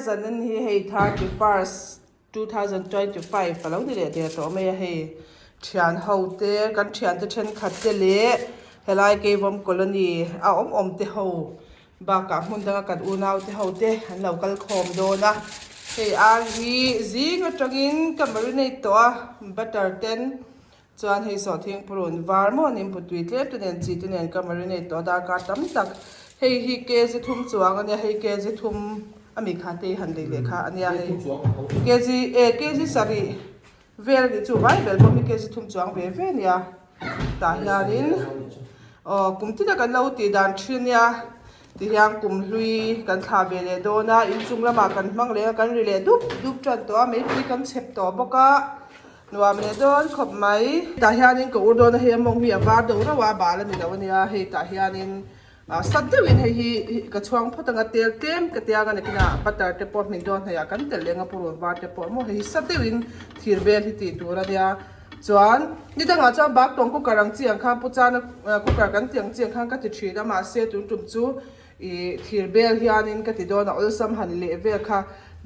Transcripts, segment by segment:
zanin hi hei 31st 2025 a lo ni leh der tawh mai a hei thian ho te kan thian te thenkhat te leh helai Keivawm colony a awm awm te ho bakah hmun danga kan unau te ho te an lo kal khawm dawn a hei ar hi zing atangin ka marinate tawh a butter ten Chuan hei sawhthing purun var maw nimpu tui tlem te nen chi te nen ka marinate tawh a darkar tam tak. Hei hi kg thum chuang a nia hei kg thum a mi kha te hi han lei leh kha a nia hei kg e kg sarih vel a nih chu vai bel pawh hi kg thum chuang ve ve a nia tah hianin aw kum tin a kan lo tih dan thin a nia tihian kum hlui kan thlah ve leh dawn a inchung lamah kan hmang leh a kan ri leh dup dup tan tawh a meipui kan chhep tawh bawk a. Nuam leh dawn khawp mai. Tah hianin ka ur dawn a hei a mawng hi a var deuh rauh a bal a ni lo a nia hei tah hianin ah sat deuhin hei hi ka chhuang phawt anga tel tlem ka tia anga nakinah butter te pawh hmin dawn hnaih ah kan telh leng a purun var te pawh maw hei hi sat deuhin thir bel hi tih tur a nia chuan ni dangah chuan baktawng cooker ang chi ang khan pu chana cooker kan tih ang chi ang khan ka ti thin a mahse tun tum chu Ih thir bel hianin ka ti dawn a awlsam han leh vel kha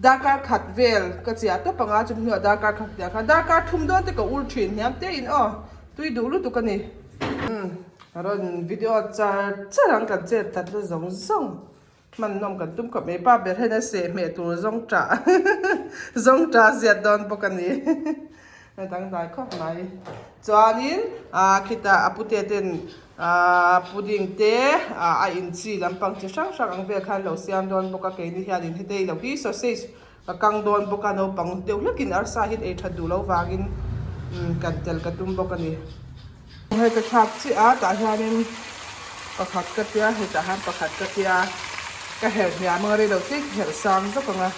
darkar khat vel ka chiah tawp anga chumi hnuah darkar khat hniah khan darkar thum dawn te ka ur thin hniam te in aw tui duh lutuk a ni. Umm rawn video char char ang kan chet that na zawng zawng hman nawm kan tum khawp mai pa ber hian a seh hmeh tur zawng tah zawng tah ziat dawn bawk a ni. A dangdai khawp mai. Chuanin ah khitah a pute ten ah pudding te ah a in chi lampang chi hrang hrang ang vel khan lo siam dawn bawk a keini hianin hetei lo hi sausage ka kang dawn bawk a naupang deuh hlekin arsa hian ei that duh lo vangin kan tel ka tum bawk a ni. Hei ka thlak chiah a tah hianin pakhat ka tia hei tah hian pakhat ka tia ka herh hniam anga reilo te ka herh sang zawk anga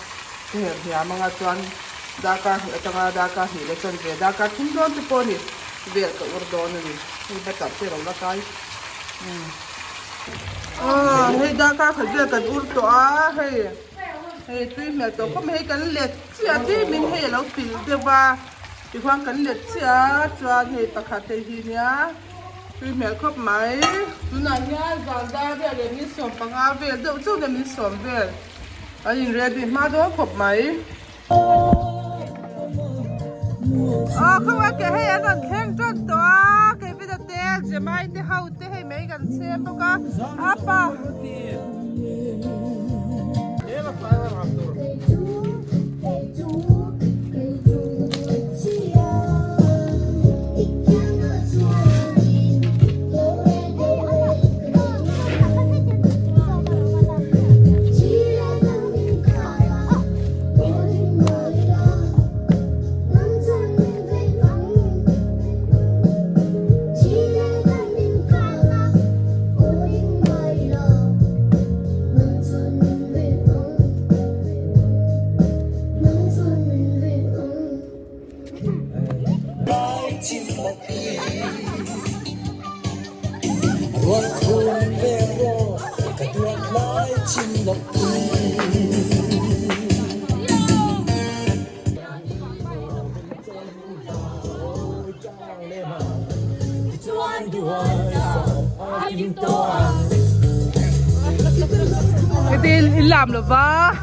ka herh hniam anga chuan darkar hnih atanga darkar hnih leh chuan ve darkar thum dawn te pawh a ni vel ka ur dawn a ni hei butter te alo la kai umm aw hei darkar khat vel kan ur tawh a hei hei tui hmel tawh khawp mai hei kan let chiah tlemin hei alo pilh deuh a. Tichuan kan let chiah a chuan hei pakhat hei hi nia tui hmel khawp mai. Tunah hian zan dar vel leh min 15 vel deuh chauh nia min sawm vel an in ready hma dawn khawp mai. Aw khawngaih ke hei an rawn thleng tan tawh a Kevin-a te Jemai te ho te hei mai kan chhem bawk a apa. Cái in làm được va.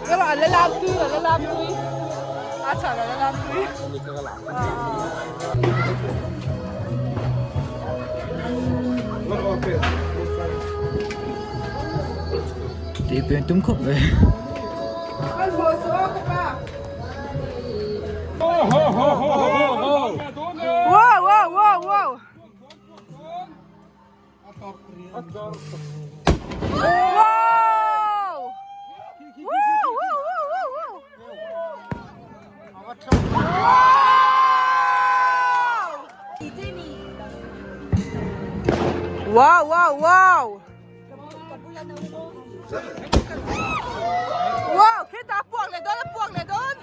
Các bạn lên làm tui, lên làm tui. À chả là lên làm tui. Tih pian tum khawp ve. Wow wow wow wow. Wow! Wow wow wow wow wow. Wow! Wow wow wow. Wow, khitah a puak leh dawn a puak leh dawn.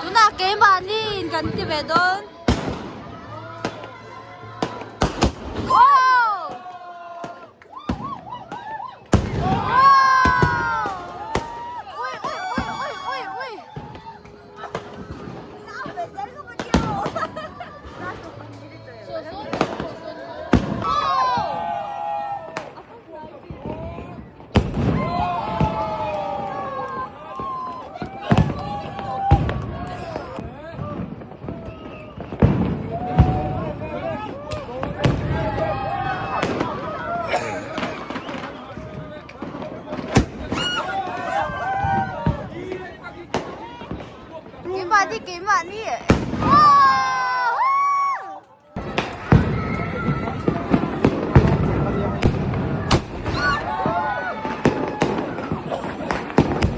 Tunah keimahni in kan ti ve dawn. Wow! Wow! Ui ui ui ui ui ui. Keimahni keimahni. Wow!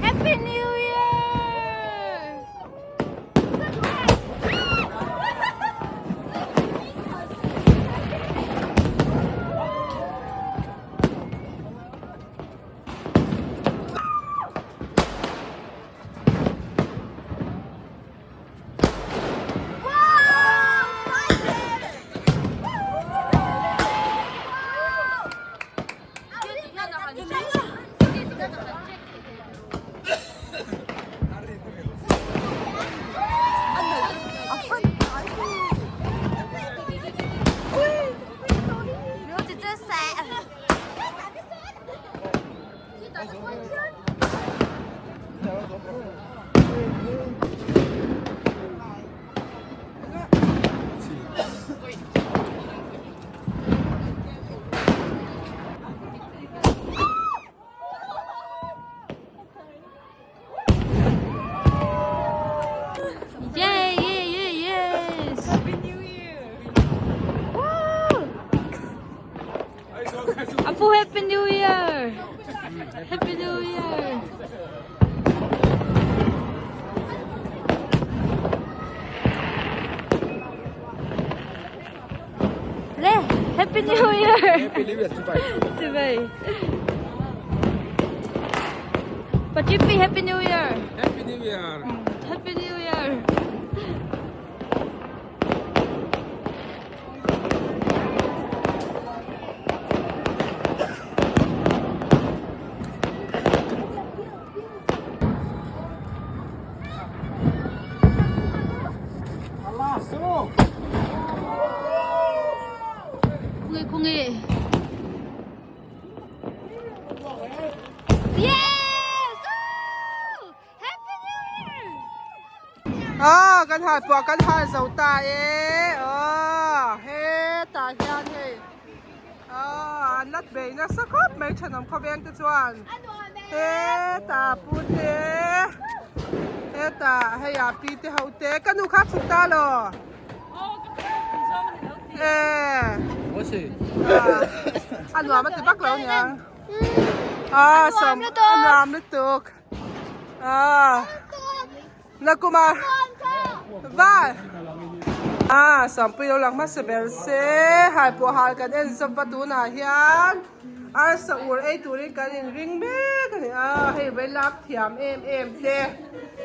Happy New Year! Yay yay yay yes! Happy New Year! Woo! Apu Happy New Year! Happy New Year! Le Happy New Year! Happy New Year chibai. Chibai. Pachipi Happy New Year! Happy New Year. Happy New Year! Khawnge khawnge. Yes! Woo! Happy New Year! Aw kan hal puah kan hal zo ta e aw hetah hian hei aw an la bei nasa khawp mai thenawm khawveng te chuan hetah pu te hetah hei ah pi te ho te ka nu kha chhuk ta law e a nuam a ti vak lo aniang aw sawm a nuam lutuk. Ah, Nakuma. Val. Ah Sampui lo lang hmasa ber se hai pawh hal kan en zawp va tunah hian arsa ur ei turin kan in ring mek a ni a hei vai lak thiam em em te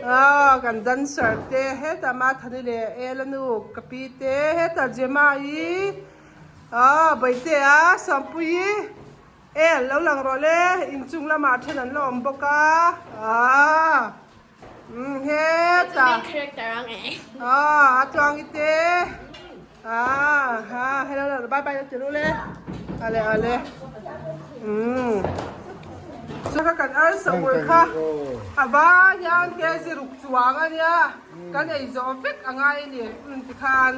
ah kan dancer te hetah Mathani leh Elanu ka pi te hetah Gemma i ah Bawihtea Sampuii El lo lang rawh le inchung lamah then an la awm bawk a ah. Umm hetah ah a tluangi te ah ha hello hello bye bye ti ru le ale ale umm chu kha kan arsa ur kha a vai hian kg ruk chuang ania kan ei zawh vek a ngai a ni umm tikhan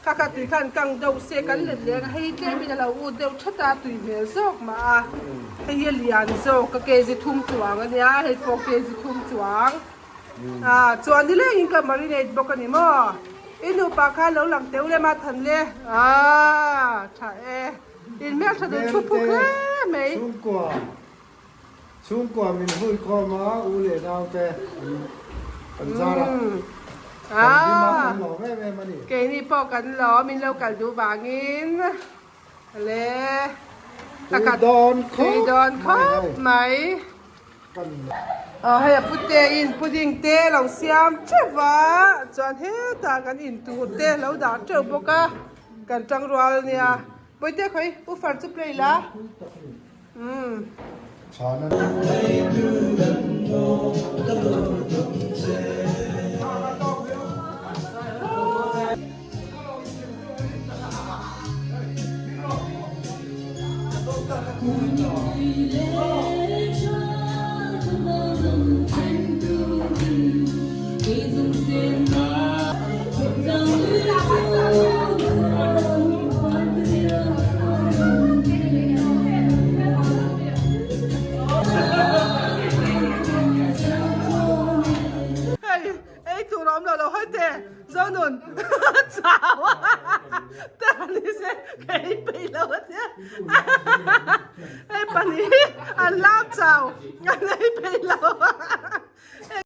Kha kha tui khan kang deuh se kan let leng a, hei tlemin a lo ut deuh that a, tui hmel zawk mah a, hei hi a lian zawk a kg thum chuang a nia, hei pawh kg thum chuang ah chuan nilengin ka marinate bawk a ni maw, i nupa kha lo lang teuh lem a than le ah tha e, in hmeltha duh thu phuk hle mai. Chhungkua chhungkua min hui khawm a u leh nau te an zar a kan hlim a kan lawm em em a ni. Keini pawh kan lawm in lo kal duh vangin le tui dawn tui dawn khawp mai. Aw hei a pute in pudding te lo siam teuh a chuan hetah kan in tur te lo dah teuh bawk a kan tangrual nia Bawihte khawi u far chu play la. Umm. Hei ei tur a awm lo lo hawi teh Zonun chau a te han ni se ka ei peih lo a tia hei pahnih hi an lam chau an ei peih lo a.